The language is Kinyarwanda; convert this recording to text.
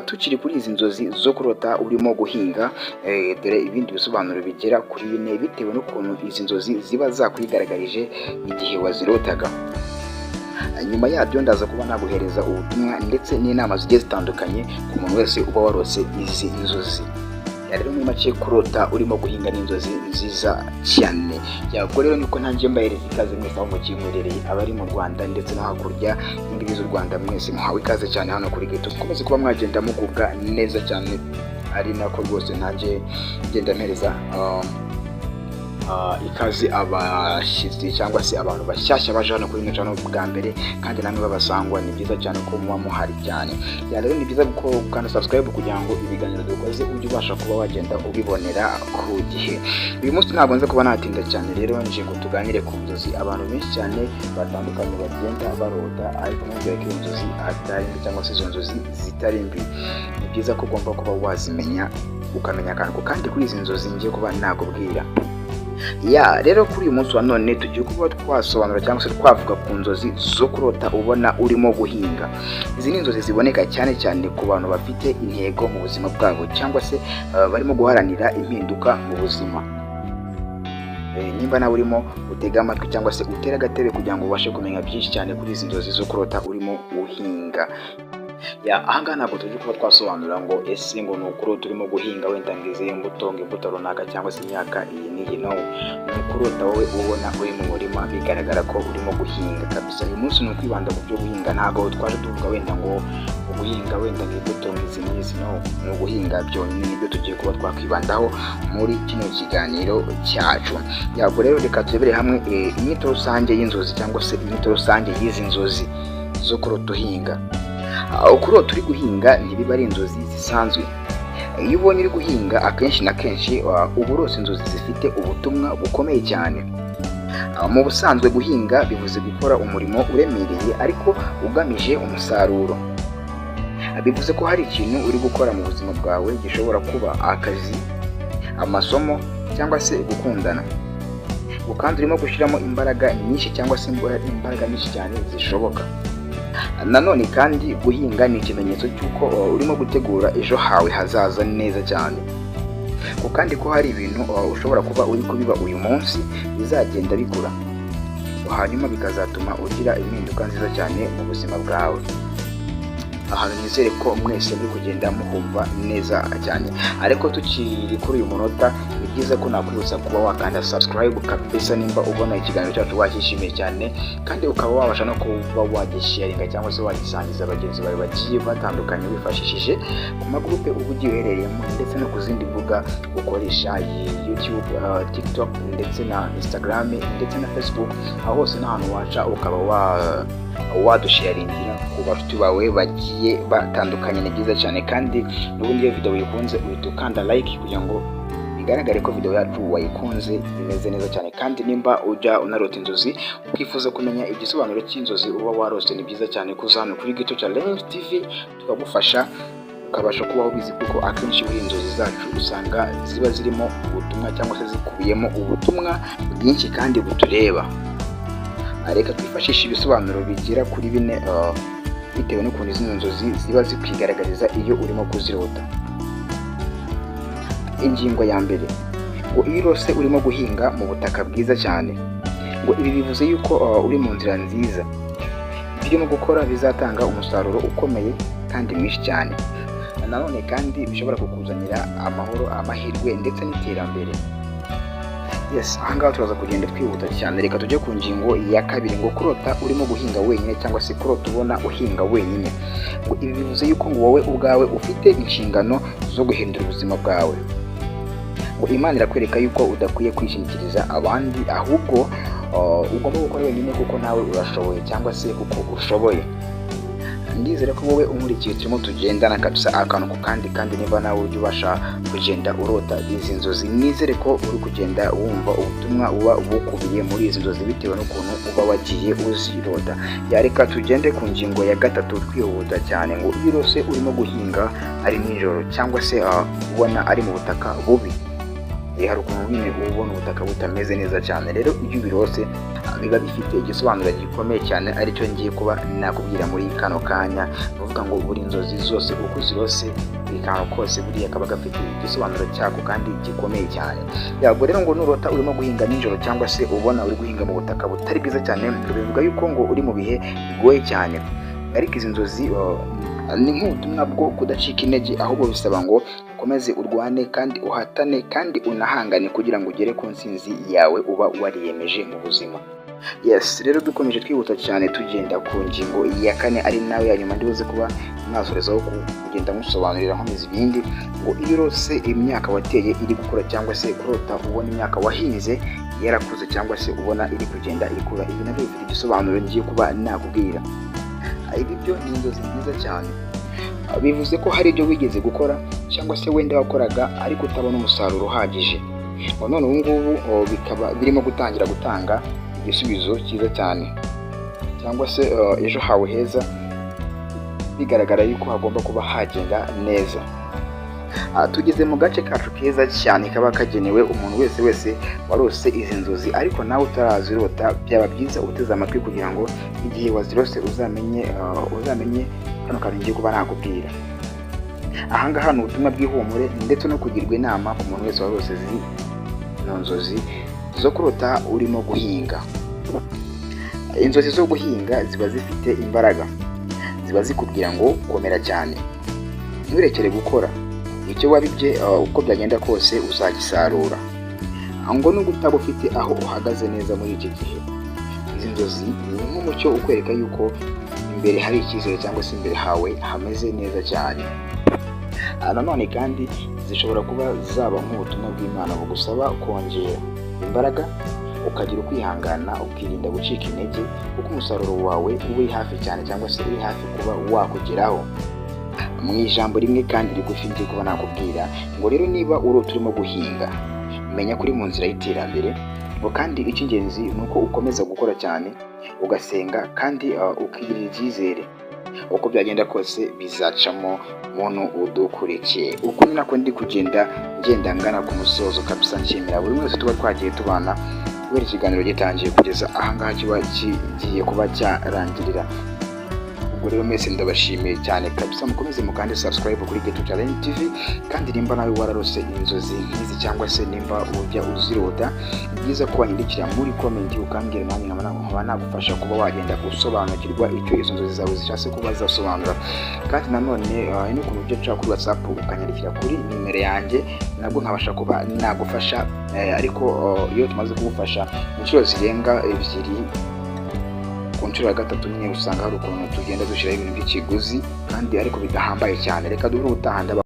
Tukiri kuri izi nzozi zo kurota urimo guhinga, dore ibindi bisobanuro bigera kuri bine bitewe n'ukuntu izi nzozi ziba zakwigaragaje igihe wazirotaga. Nyuma yabyo ndaza kuba naguhereza ubutumwa ndetse n'inama zigiye zitandukanye ku muntu wese uba warose izi nzozi. Rero muri make, kurota urimo guhinga n'inzozi nziza cyane. Ubwo rero niko ntangiye mbahereza ikaze mwese aho mugiye muherereye, abari mu Rwanda ndetse no hakurya y'imbibi z'u Rwanda, mwese muhawe ikaze cyane hano kuri Geto. Mukomeze kuba mwagenda mugubwa neza cyane, ari nako rwose ntangiye ngenda mpereza ikaze abashyitsi cyangwa se abantu bashyashya baje hano kuri ino channel bwa mbere, kandi namwe babasangwa, ni byiza cyane ko muba muhari cyane. Rero ni byiza ko ukanda subscribe kugira ngo ibiganiro dukoze ujye ubasha kuba wagenda ubibonera ku gihe. Uyu munsi ntabwo nza kuba natinda cyane, rero nje ngo tuganire ku nzozi abantu benshi cyane batandukanye bagenda barota, ariko ntubwire ko iyo nzozi atari mbi cyangwa se izo nzozi zitari mbi. Ni byiza ko ugomba kuba wazimenya, ukamenya akantu kandi kuri izi nzozi ngiye kuba nakubwira. Ya, rero kuri uyu munsi wa none tugiye kuba twasobanura cyangwa se twavuga ku nzozi zo kurota ubona urimo guhinga. Izi ni inzozi ziboneka cyane cyane ku bantu bafite intego mu buzima bwabo cyangwa se barimo guharanira impinduka mu buzima. Nimba nawe urimo utega amatwi cyangwa se utere agatebe kugira ngo ubashe kumenya byinshi cyane kuri izi nzozi zo kurota urimo uhinga. Ya, ahangaha ntabwo tuje kuba twasobanura ngo ese ngo ni ukurota urimo guhinga wenda ngo izihe mbuto, ngo imbuto runaka cyangwa se imyaka iyi n'iyi. No, ni ukurota wowe ubona uri mu murima, bigaragara ko urimo guhinga kabisa. Uyu munsi ni ukwibanda ku byo guhinga, ntabwo twaje tuvuga wenda ngo guhinga wenda ngo imbuto ngo izi n'izi. No, ni uguhinga byonyine, nibyo tugiye kuba twakwibandaho muri kino kiganiro cyacu. Yabwo rero reka turebere hamwe inyito rusange y'inzozi cyangwa se inyito rusange y'izi nzozi zo kurota uhinga. Kurota uri guhinga ntibiba ari inzozi zisanzwe. Iyo ubonye uri guhinga, akenshi na kenshi uba urose inzozi zifite ubutumwa bukomeye cyane. Mu busanzwe guhinga bivuze gukora umurimo uremereye ariko ugamije umusaruro. Bivuze ko hari ikintu uri gukora mu buzima bwawe, gishobora kuba akazi, amasomo cyangwa se gukundana, kandi urimo gushyiramo imbaraga nyinshi cyangwa se imbaraga nyinshi cyane zishoboka. Nanone kandi guhinga ni ikimenyetso cy'uko urimo gutegura ejo hawe hazaza neza cyane, kandi ko hari ibintu ushobora kuba uri kubiba uyu munsi bizagenda bikura, hanyuma bikazatuma ugira impinduka nziza cyane mu buzima bwawe. Ahantu nizere ko mwese muri kugenda muhumva neza cyane, ariko tukiri kuri uyu munota ni byiza ko nakwibutsa kuba wakanda subscribe kabisa nimba ubona ikiganiro cyacu wakishimiye cyane, kandi ukaba wabasha no kuba wagisharinga cyangwa se wagisangiza bagenzi bawe bagiye batandukanye wifashishije ku magurupe uba ugiye uherereyemo ndetse no ku zindi mbuga ukoresha, YouTube, TikTok ndetse na Instagram ndetse na Facebook. Aho hose ni ahantu waca ukaba wadusharingira ku bashuti bawe bagiye batandukanye. Ni byiza cyane, kandi n'ubundi iyo video uyikunze uhita ukanda like kugira ngo bigaragare ko video yacu wayikunze bimeze neza cyane. Kandi nimba ujya unarota inzozi ukifuza kumenya igisobanuro cy'inzozi uba warose, ni byiza cyane kuza hano kuri Gito Challenge TV tukagufasha, ukabasha kubaho ubizi, kuko akenshi buri inzozi zacu usanga ziba zirimo ubutumwa cyangwa se zikubiyemo ubutumwa bwinshi kandi butureba. Reka twifashishe ibisobanuro bigera kuri bine bitewe n'ukuntu zino nzozi ziba zikwigaragariza iyo urimo kuzirota. Ingingo ya mbere, ngo iyo urose urimo guhinga mu butaka bwiza cyane, ngo ibi bivuze yuko uri mu nzira nziza, ibyo urimo gukora bizatanga umusaruro ukomeye kandi mwinshi cyane. Nanone kandi bishobora kukuzanira amahoro, amahirwe ndetse n'iterambere. Yes, ahangaha turaza kugenda twihuta cyane. Reka tujye ku ngingo ya kabiri, ngo kurota urimo guhinga wenyine cyangwa se kurota ubona uhinga wenyine, ngo ibi bivuze yuko ngo wowe ubwawe ufite inshingano zo guhindura ubuzima bwawe. Ngo Imana irakwereka yuko udakwiye kwishingikiriza abandi, ahubwo ugomba gukora wenyine kuko nawe urashoboye cyangwa se kuko ushoboye. Ndizere ko wowe unkurikiye turimo tugendana kabisa akantu ku kandi. Kandi niba nawe ujya ubasha kugenda urota izi nzozi, nizere ko uri kugenda wumva ubutumwa buba bukubiye muri izi nzozi bitewe n'ukuntu uba wagiye uzirota. Yareka tugende ku ngingo ya gatatu twihuta cyane, ngo iyo urose urimo guhinga ari nijoro cyangwa se ubona ari mu butaka bubi. Hari ukuntu nyine uba ubona ubutaka butameze neza cyane. Rero iyo ubirose biba bifite igisobanuro gikomeye cyane, aricyo ngiye kuba nakubwira muri kano kanya. Ni ukuvuga ngo buri nzozi zose uko uzirose, buri kantu kose buriya kaba gafite igisobanuro cyako kandi gikomeye cyane. Yabwo rero ngo nurota urimo guhinga nijoro cyangwa se ubona uri guhinga mu butaka butari bwiza cyane, bivuga yuko ngo uri mu bihe bigoye cyane. Ariko izi nzozi ni nk'ubutumwa bwo kudacika intege, ahubwo bisaba ngo ukomeze urwane kandi uhatane kandi unahangane kugira ngo ugere ku ntsinzi yawe uba wariyemeje mu buzima. Yes, rero dukomeje twihuta cyane, tugenda ku ngingo ya kane, ari nawe ya nyuma ndibuze kuba nasorezaho kugenda musobanurira nkomeza ibindi. Ngo iyo urose imyaka wateye iri gukura, cyangwa se kurota ubona imyaka wahinze yarakuze, cyangwa se ubona iri kugenda ikura, ibi nabyo bifite igisobanuro ngiye kuba nakubwira. Ibi byo ni inzozi nziza cyane. Bivuze ko hari ibyo wigeze gukora cyangwa se wenda wakoraga ariko utabona umusaruro uhagije, ngo none ubu ngubu bikaba birimo gutangira gutanga igisubizo cyiza cyane, cyangwa se ejo hawe heza bigaragara yuko hagomba kuba hagenda neza. Tugeze mu gace kacu keza cyane kaba kagenewe umuntu wese wese warose izi nzozi, ariko nawe utarazirota byaba byiza uteze amatwi kugira ngo igihe wazirose uzamenye kano kantu ngiye kuba nakubwira. Ahangaha ni ubutumwa bw'ihumure ndetse no kugirwa inama ku muntu wese warose izi nzozi zo kurota urimo guhinga. Inzozi zo guhinga ziba zifite imbaraga, ziba zikubwira ngo komera cyane, nturekere gukora icyo wabibye, uko byagenda kose uzagisarura. Ngo nubwo utaba ufite aho uhagaze neza muri iki gihe, izi nzozi ni nk'umucyo ukwereka yuko imbere hari icyizere cyangwa se imbere hawe hameze neza cyane. Nanone kandi zishobora kuba zaba nk'ubutumwa bw'Imana bugusaba kongera imbaraga, ukagira ukwihangana, ukirinda gucika intege, kuko umusaruro wawe uba uri hafi cyane cyangwa se uri hafi kuba wakugeraho. Mu ijambo rimwe kandi rigufi ngiye kuba nakubwira ngo rero niba urota urimo guhinga, menya ko uri mu nzira y'iterambere, ngo kandi icy'ingenzi ni uko ukomeza gukora cyane, ugasenga kandi ukigirira icyizere. Uko byagenda kose bizacamo. Muntu udukurikiye, uko ni nako ndi kugenda ngenda ngana ku musozo kabisa. Nshimira buri wese tuba twagiye tubana kubera ikiganiro gitangiye kugeza ahangaha kiba kigiye kuba cyarangirira. Ubwo rero mwese ndabashimiye cyane kabisa. Mukomeze mukande subscribe kuri Geto Challenge TV. Kandi nimba nawe wararose inzozi nk'izi cyangwa se nimba ujya uzirota, ni byiza ko wanyandikira muri comment ukambwira, nanjye nkaba nagufasha kuba wagenda gusobanukirwa icyo izo nzozi zawe zishatse kuba zasobanura. Kandi nanone hari n'ukuntu ujya uca kuri WhatsApp ukanyandikira kuri nimero yanjye, nabwo nkabasha kuba nagufasha. Ariko iyo tumaze kugufasha inshuro zirenga ebyiri, ku nshuro ya gatatu nyine usanga hari ukuntu tugenda dushyiraho ibintu by'ikiguzi kandi ariko bidahambaye cyane. Reka duhure ubutaha, ndaba